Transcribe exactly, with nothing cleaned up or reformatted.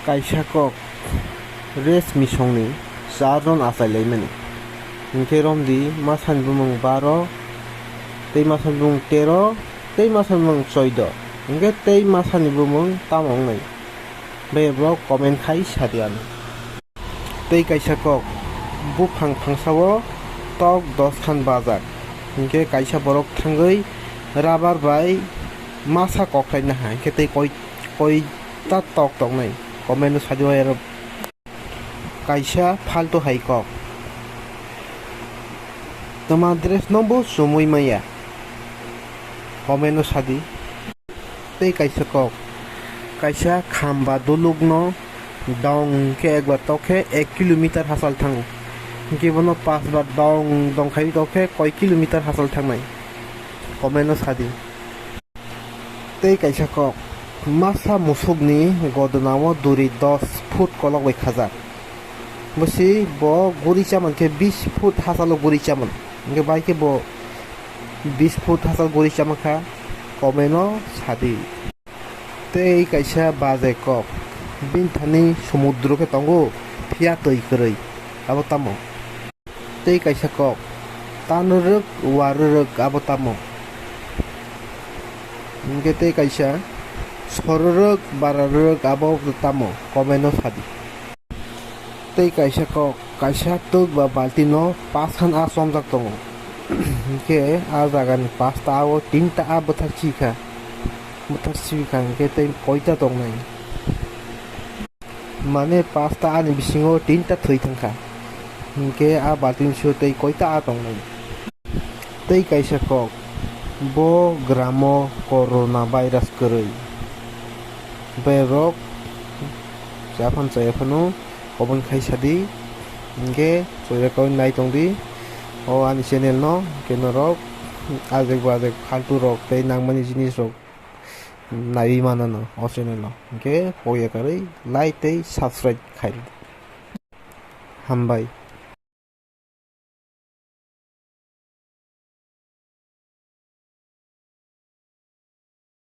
Kaisa kok, race misongni char jon achai laimani. Hinkhe romdi masani bumung baro, tei masani bumung tero, tei masani bumung choido. Hinkhe tei masani bumung tamo wngnai? Bebak comment khai sadi ano. Tei kaisa kok, buphang phangsao tok dos khan bajak. Hinkhe kaisa borok thangwi rubber bai masa koklai naha. Hinkhe tei koi, koita tok toknai? Comment no sadi o aro. Kaisa faltu hai kok. Twma dress no bo chumui maya. Comment no sadi. Tei kaisa kok. Kaisa khamba duluk no dong khe ekbar tok khe ek kilometer hachal thango. Hinkhe bono pas bar dong dong khai tok khe koi kilometer hachal thangnai? Comment no sadi. Tei kaisa kok, masa musukni godonao duri dos foot kolok bai khajak. Bwswi bo guri chaman khe bis foot hachalo guri chaman. Hinkhe bai khe bo bis foot hachal guri chamankha? Comment no sadi. Tei kaisa bajai kok, bini thani sumudro khe tongo, phiya twi kwrwi, abo tamo? Tei kaisa kok, tan rwrwk, war rwrwk, abo tamo? Hinkhe tei kaisa, sor rwrwk, bara rwrwk, abo tamo? Comment no sadi. Tei kaisa kok, kaisa twk ba balti no pas khan a chomjak tongo. Hinkhe a jaga ni pasta o tinta a bwthak chikha, bwthak chikha hinkhe tei koita tongnai? Mane pasta ani bisingo tinta thwi thangkha. Hinkhe a balti ni bisingo tei koita a tongnai? Tei kaisa kok, bo gramo corona virus kwrwi. Borok chaphano chaya phano comment khai sadi. Hinkhe chaya kok nai tongdi o ani channel no, hinkhe norok ajek bajek faltu rok tei nangmani jinis rok naiwi manano o channel o. Hinkhe pokya kwrwi like tei subscribe khai rwdi. Hambai.